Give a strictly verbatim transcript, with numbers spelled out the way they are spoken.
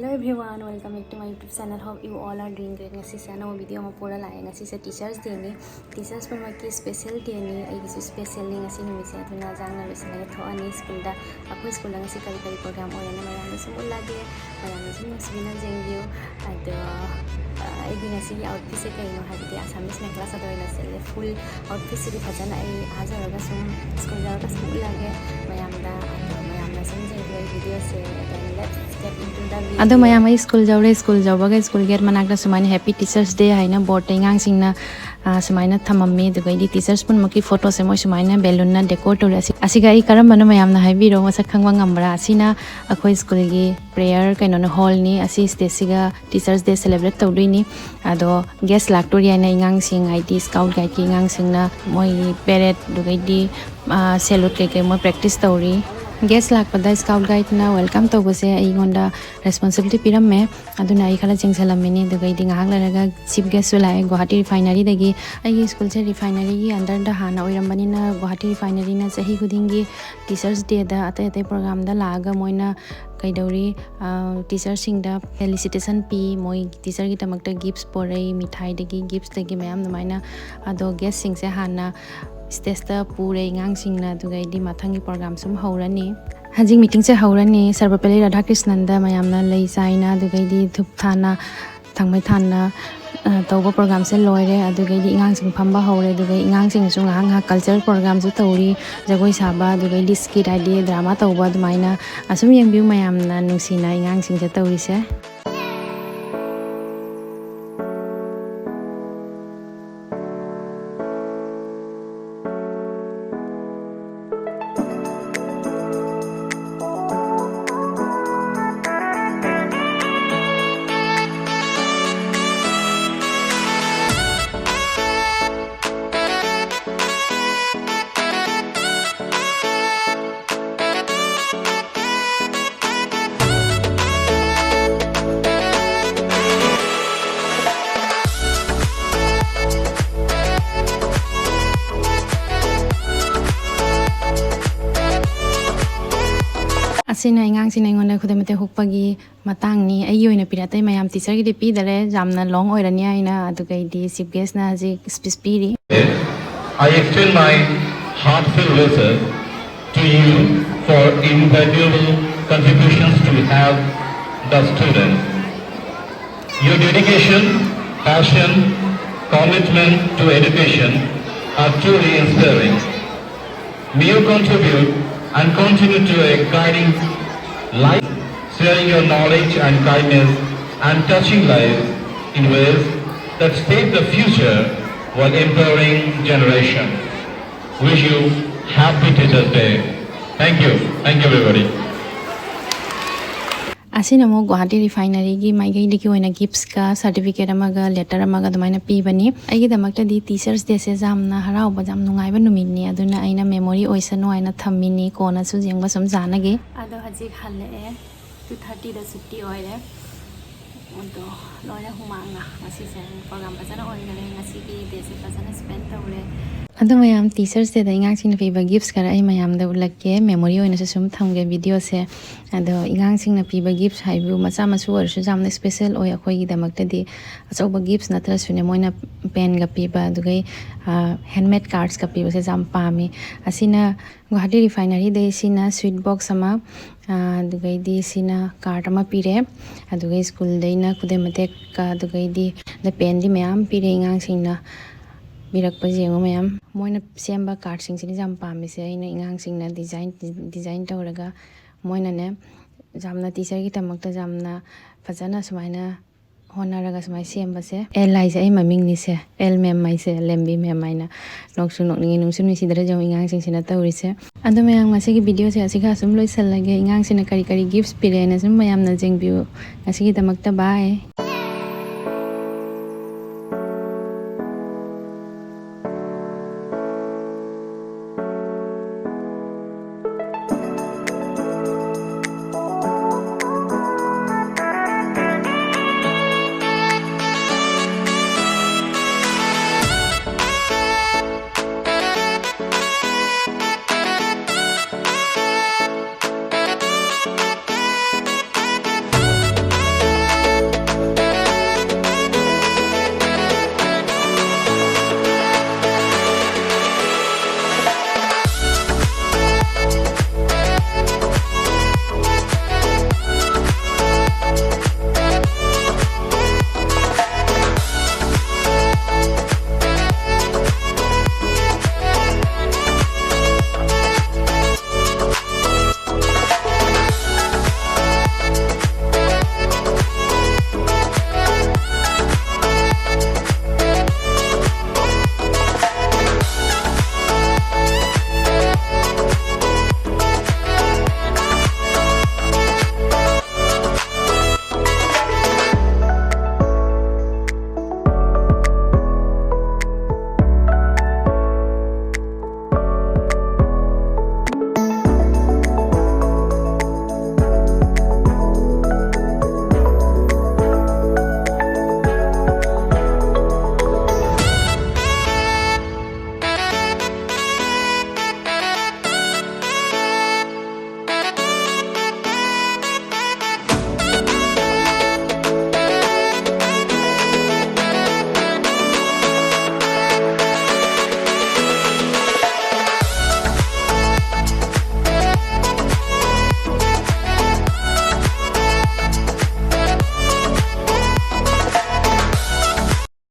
Hello everyone, welcome back to my YouTube channel. Hope you all are doing great. ꯉꯁꯤꯁꯦ ꯑꯅꯧꯕ video ꯑꯃ ꯄꯨꯔ ꯂꯥꯛꯑꯦ꯫ ꯉꯁꯤꯁꯦ Teachers Dayꯅꯤ꯫ Teachers ꯄꯨꯝꯅꯃꯛꯀꯤ special dayꯅꯤ, ꯑꯩꯒꯤꯁꯨ specialꯅꯤ ꯉꯁꯤ ꯅꯨꯃꯤꯠꯁꯦ꯫ ꯑꯗꯨꯅ ꯖꯥꯡꯅ ꯂꯣꯏꯁꯤꯜꯂꯒ ꯊꯣꯛꯑꯅꯤ ꯁ꯭ꯀꯨꯜꯗ꯫ ꯑꯩꯈꯣꯏ ꯁ꯭ꯀꯨꯜꯗ ꯉꯁꯤ ꯀꯔꯤ ꯀꯔꯤ program ꯑꯣꯏꯔꯦꯅ ꯃꯌꯥꯝꯗ ꯁꯨꯝ ꯎꯠꯂꯒꯦ꯫ ꯃꯌꯥꯝꯅ ꯁꯨꯝ ꯅꯨꯡꯁꯤꯕꯤꯅ ꯌꯦꯡꯕꯤꯌꯨ꯫ ꯑꯗꯣ ꯑ, ꯑꯩꯒꯤ ꯉꯁꯤꯒꯤ outfitꯁꯦ ꯀꯩꯅꯣ ꯍꯥꯏꯕꯗꯤ Assamese ꯃꯦꯈꯂꯥ ꯆꯥꯗꯣꯔ ꯑꯣꯏꯅ ꯁꯦꯠꯂꯦ꯫ Full outfitꯁꯤꯗꯤ ꯐꯖꯅ ꯑꯩ ꯑꯥ ꯌꯧꯔꯒ ꯁꯨꯝ, ꯁ꯭ꯀꯨꯜ ꯌꯧꯔꯒ ꯁꯨꯝ ꯎꯠꯂꯒꯦ ꯃꯌꯥꯝꯗ꯫ ꯑꯗꯣ ꯃꯌꯥꯝꯅ ꯁꯨꯝ ꯌꯦꯡꯕꯤꯌꯨ ꯑꯩ videoꯁꯦ꯫ Then let's get into the video. ꯑꯗꯣ ꯃꯌꯥꯝ, ꯑꯩ ꯁ꯭ꯀꯨꯜ ꯌꯧꯔꯦ꯫ ꯁ꯭ꯀꯨꯜ ꯌꯧꯕꯒ ꯁ꯭ꯀꯨꯜ gate ꯃꯅꯥꯛꯇ ꯁꯨꯃꯥꯏꯅ Happy Teachers Day ꯍꯥꯏꯅ boardꯇ ꯑꯉꯥꯡꯁꯤꯡꯅ, ꯑ, ꯁꯨꯃꯥꯏꯅ ꯊꯝꯃꯝꯃꯤ꯫ ꯑꯗꯨꯒ ꯑꯩꯗꯤ teachers ꯄꯨꯝꯅꯃꯛꯀꯤ photoꯁꯦ ꯃꯣꯏ ꯁꯨꯃꯥꯏꯅ balloonꯅ decor ꯇꯧꯔꯦ꯫ ꯑꯁꯤ-, ꯑꯁꯤꯒ ꯑꯩ ꯀꯔꯝꯕꯅꯣ ꯃꯌꯥꯝꯅ ꯍꯥꯏꯕꯤꯔꯣ, ꯃꯁꯛ ꯈꯪꯕ ꯉꯝꯕ꯭ꯔꯥ? ꯑꯁꯤꯅ ꯑꯩꯈꯣꯏ ꯁ꯭ꯀꯨꯜꯒꯤ prayer ꯀꯩꯅꯣꯅ hallꯅꯤ꯫ ꯑꯁꯤ stageꯁꯤꯒ Teachers Day celebrate ꯇꯧꯗꯣꯏꯅꯤ꯫ ꯑꯗꯣ guest ꯂꯥꯛꯇꯣꯔꯤ ꯍꯥꯏꯅ ꯑꯉꯥꯡꯁꯤꯡ, ꯍꯥꯏꯗꯤ scout guideꯀꯤ ꯑꯉꯥꯡꯁꯤꯡꯅ ꯃꯣꯏꯒꯤ parade ꯑꯗꯨꯒꯩꯗꯤ, ꯑ, salute ꯀꯩꯀꯩ ꯃꯣꯏ practice ꯇꯧꯔꯤ꯫ Guest ꯂꯥꯛꯄꯗ scout guideꯅ welcome ꯇꯧꯕꯁꯦ ꯑꯩꯉꯣꯟꯗ responsibility ꯄꯤꯔꯝꯃꯦ꯫ ꯑꯗꯨꯅ ꯑꯩ ꯈꯔ ꯆꯦꯡꯁꯜꯂꯝꯃꯤꯅꯤ꯫ ꯑꯗꯨꯒꯩꯗꯤ ꯉꯥꯏꯍꯥꯛ ꯂꯩꯔꯒ chief guestꯁꯨ ꯂꯥꯛꯑꯦ ꯒꯨꯋꯥꯍꯥꯇꯤ refineryꯗꯒꯤ꯫ ꯑꯩꯒꯤ ꯁ꯭ꯀꯨꯜꯁꯦ refineryꯒꯤ underꯗ ꯍꯥꯟꯅ ꯑꯣꯏꯔꯝꯕꯅꯤꯅ ꯒꯨꯋꯥꯍꯥꯇꯤ refineryꯅ ꯆꯍꯤ ꯈꯨꯗꯤꯡꯒꯤ Teachers Dayꯗ ꯑꯇꯩ ꯑꯇꯩ programꯗ ꯂꯥꯛꯑꯒ ꯃꯣꯏꯅ ꯀꯩꯗꯧꯔꯤ, ꯑ, teacherꯁꯤꯡꯗ felicitation ꯄꯤ, ꯃꯣꯏ teacherꯒꯤꯗꯃꯛꯇ gifts ꯄꯣꯔꯛꯏ, ꯃꯤꯊꯥꯏꯗꯒꯤ, giftsꯇꯒꯤ ꯃꯌꯥꯝ ꯑꯗꯨꯃꯥꯏꯅ꯫ ꯑꯗꯣ guestꯁꯤꯡꯁꯦ ꯍꯥꯟꯅ stageꯇ ꯄꯨꯔꯦ ꯑꯉꯥꯡꯁꯤꯡꯅ, ꯑꯗꯨꯒ ꯑꯩꯗꯤ ꯃꯊꯪꯒꯤ program ꯁꯨꯝ ꯍꯧꯔꯅꯤ꯫ ꯍꯧꯖꯤꯛ meetingꯁꯦ ꯍꯧꯔꯅꯤ꯫ ꯁꯔꯕꯄꯜꯂꯤ ꯔꯥꯙꯥꯀ꯭ꯔꯤꯁꯅꯟꯗ ꯃꯌꯥꯝꯅ ꯂꯩ ꯆꯥꯏꯅ, ꯑꯗꯨꯒꯩꯗꯤ ꯙꯨꯞ ꯊꯥꯅ, ꯊꯥꯡꯃꯩ ꯊꯥꯟꯅ, ꯑ, ꯇꯧꯕ programꯁꯦ ꯂꯣꯏꯔꯦ꯫ ꯑꯗꯨꯒꯩꯗꯤ ꯑꯉꯥꯡꯁꯤꯡ ꯐꯝꯕ ꯍꯧꯔꯦ꯫ ꯑꯗꯨꯒꯩ ꯑꯉꯥꯡꯁꯤꯡꯅꯁꯨ ꯉꯥꯏꯍꯥꯛ ꯉꯥꯏꯍꯥꯛ cultural programꯁꯨ ꯇꯧꯔꯤ, ꯖꯒꯣꯏ ꯁꯥꯕ, ꯑꯗꯨꯒꯩꯗꯤ skit ꯍꯥꯏꯗꯤ drama ꯇꯧꯕ ꯑꯗꯨꯃꯥꯏꯅ꯫ ꯑꯁꯨꯝ ꯌꯦꯡꯕꯤꯌꯨ ꯃꯌꯥꯝꯅ ꯅꯨꯡꯁꯤꯅ ꯑꯉꯥꯡꯁꯤꯡꯁꯦ ꯇꯧꯔꯤꯁꯦ꯫ ꯑꯁꯤꯅ ꯑꯉꯥꯡꯁꯤꯡꯅ ꯑꯩꯉꯣꯟꯗ ꯈꯨꯗꯝ ꯃꯇꯦꯛ ꯍꯨꯛꯄꯒꯤ ꯃꯇꯥꯡꯅꯤ꯫ ꯑꯩꯒꯤ ꯑꯣꯏꯅ ꯄꯤꯔꯦ, ꯑꯇꯩ ꯃꯌꯥꯝ ꯇꯤꯆꯔꯒꯤꯗꯤ ꯄꯤꯗꯔꯦ, ꯌꯥꯝꯅ ꯂꯣꯡ ꯑꯣꯏꯔꯅꯤ ꯍꯥꯏꯅ꯫ ꯑꯗꯨꯒꯩꯗꯤ ꯆꯤꯐ ꯒꯦꯁꯅ ꯍꯧꯖꯤꯛ ꯁ꯭ꯄꯤꯆ ꯄꯤꯔꯤ꯫ I extend my heartfelt wishes to you for invaluable contributions to help the students. Your dedication, passion, commitment to education are truly inspiring. May you contribute and continue to a guiding light, sharing your knowledge and kindness and touching lives in ways that shape the future while empowering generation. Wish you happy Teachers' Day. Thank you. Thank you, everybody. ꯑꯁꯤꯅ ꯑꯃꯨꯛ ꯒꯨꯋꯥꯍꯥꯇꯤ ꯔꯤꯐꯥꯏꯅꯔꯤꯒꯤ ꯃꯥꯏꯀꯩꯗꯒꯤ ꯑꯣꯏꯅ ꯒꯤꯐꯁꯀ certificate ꯑꯃꯒ letter ꯑꯃꯒ ꯑꯗꯨꯃꯥꯏꯅ ꯄꯤꯕꯅꯤ꯫ ꯑꯩꯒꯤꯗꯃꯛꯇꯗꯤ teachers ꯗꯦꯁꯦ ꯌꯥꯝꯅ ꯍꯔꯥꯎꯕ, ꯌꯥꯝ ꯅꯨꯡꯉꯥꯏꯕ ꯅꯨꯃꯤꯠꯅꯤ, ꯑꯗꯨꯅ ꯑꯩꯅ ꯃꯦꯃꯣꯔꯤ ꯑꯣꯏꯁꯅꯨ ꯍꯥꯏꯅ ꯊꯝꯃꯤꯅꯤ, ꯀꯣꯟꯅꯁꯨ ꯌꯦꯡꯕ ꯁꯨꯝ ꯌꯥꯅꯒꯦ꯫ ꯑꯗꯣ ꯍꯧꯖꯤꯛ ꯍꯜꯂꯛꯑꯦ, ꯇꯨ ꯊꯥꯔꯇꯤꯗ ꯁꯨꯇꯤ ꯑꯣꯏꯔꯦ꯫ ꯑꯗꯣ ꯂꯣꯏꯅ ꯍꯨꯃꯥꯡꯅ ꯉꯁꯤꯁꯦ ꯄ꯭ꯔꯣꯒ꯭ꯔꯥꯝ ꯐꯖꯅ ꯑꯣꯏꯈꯔꯦ, ꯉꯁꯤꯒꯤ ꯗꯦꯁꯦ ꯐꯖꯅ ꯁ꯭ꯄꯦꯟ ꯇꯧꯔꯦ꯫ ꯑꯗꯣ ꯃꯌꯥꯝ, ꯇꯤꯆꯔꯁ ꯗꯦꯗ ꯑꯉꯥꯡꯁꯤꯡꯅ ꯄꯤꯕ ꯒꯤꯐꯁ ꯈꯔ ꯑꯩ ꯃꯌꯥꯝꯗ ꯎꯠꯂꯛꯀꯦ, ꯃꯦꯃꯣꯔꯤ ꯑꯣꯏꯅꯁꯨ ꯁꯨꯝ ꯊꯝꯒꯦ ꯚꯤꯗꯤꯑꯣꯁꯦ꯫ ꯑꯗꯣ ꯑꯉꯥꯡꯁꯤꯡꯅ ꯄꯤꯕ ꯒꯤꯐꯁ ꯍꯥꯏꯕꯨ ꯃꯆꯥ ꯃꯁꯨ ꯑꯣꯏꯔꯁꯨ ꯌꯥꯝꯅ ꯏꯁꯄꯦꯁꯦꯜ ꯑꯣꯏ ꯑꯩꯈꯣꯏꯒꯤꯗꯃꯛꯇꯗꯤ꯫ ꯑꯆꯧꯕ ꯒꯤꯐꯁ ꯅꯠꯇ꯭ꯔꯁꯨꯅꯦ, ꯃꯣꯏꯅ ꯄꯦꯟꯒ ꯄꯤꯕ, ꯑꯗꯨꯒꯩ ꯍꯦꯟꯃꯦꯗ ꯀꯥꯔꯠꯁꯀ ꯄꯤꯕꯁꯦ ꯌꯥꯝ ꯄꯥꯝꯃꯤ꯫ ꯑꯁꯤꯅ ꯒꯨꯋꯥꯍꯥꯇꯤ ꯔꯤꯐꯥꯏꯅꯔꯤꯗꯩ ꯁꯤꯅ ꯁ꯭ꯋꯤꯠ ꯕꯣꯛꯁ ꯑꯃ, ꯑꯗꯨꯒꯩꯗꯤ ꯁꯤꯅ ꯀꯥꯔꯠ ꯑꯃ ꯄꯤꯔꯦ꯫ ꯑꯗꯨꯒꯩ ꯁ꯭ꯀꯨꯜꯗꯩꯅ ꯈꯨꯗꯩ ꯃꯇꯦꯛꯀ, ꯑꯗꯨꯒꯩꯗꯤ ꯑꯗ ꯄꯦꯟꯗꯤ ꯃꯌꯥꯝ ꯄꯤꯔꯦ ꯑꯉꯥꯡꯁꯤꯡꯅ ꯄꯤꯔꯛꯄꯁꯦ ꯌꯦꯡꯉꯣ ꯃꯌꯥꯝ꯫ ꯃꯣꯏꯅ ꯁꯦꯝꯕ ꯀꯥꯔꯠꯁꯤꯡꯁꯤꯅ ꯌꯥꯝ ꯄꯥꯝꯃꯤꯁꯦ꯫ ꯑꯩꯅ ꯑꯉꯥꯡꯁꯤꯡꯅ ꯗꯤꯖꯥꯏꯟ, ꯗꯤꯖꯥꯏꯟ ꯇꯧꯔꯒ ꯃꯣꯏꯅꯅꯦ ꯌꯥꯝꯅ ꯇꯤꯆꯔꯒꯤꯗꯃꯛꯇ ꯌꯥꯝꯅ ꯐꯖꯅ ꯁꯨꯃꯥꯏꯅ ꯍꯣꯠꯅꯔꯒ ꯁꯨꯃꯥꯏꯅ ꯁꯦꯝꯕꯁꯦ꯫ ꯑꯦꯜ ꯍꯥꯏꯁꯦ ꯑꯩ ꯃꯃꯤꯡꯅꯤꯁꯦ, ꯑꯦꯜ ꯃꯦꯝ ꯍꯥꯏꯁꯦ, ꯂꯦꯝꯕꯤ ꯃꯦꯝ ꯍꯥꯏꯅ꯫ ꯅꯣꯛꯁꯨ ꯅꯣꯛꯅꯤꯡꯉꯤ, ꯅꯨꯡꯁꯨ ꯅꯨꯡꯁꯤꯗ꯭ꯔꯥ ꯌꯦꯡꯉꯨ ꯑꯉꯥꯡꯁꯤꯡꯁꯤꯅ ꯇꯧꯔꯤꯁꯦ꯫ ꯑꯗꯣ ꯃꯌꯥꯝ, ꯉꯁꯤꯒꯤ ꯚꯤꯗꯤꯑꯣꯁꯦ ꯑꯁꯤꯒ ꯑꯁꯨꯝ ꯂꯣꯏꯁꯜꯂꯒꯦ꯫ ꯑꯉꯥꯡꯁꯤꯡꯅ ꯀꯔꯤ ꯀꯔꯤ ꯒꯤꯐꯁ ꯄꯤꯔꯛꯑꯦꯅ ꯁꯨꯝ ꯃꯌꯥꯝꯅ ꯌꯦꯡꯕꯤꯌꯨ꯫ ꯉꯁꯤꯒꯤꯗꯃꯛꯇ bye꯫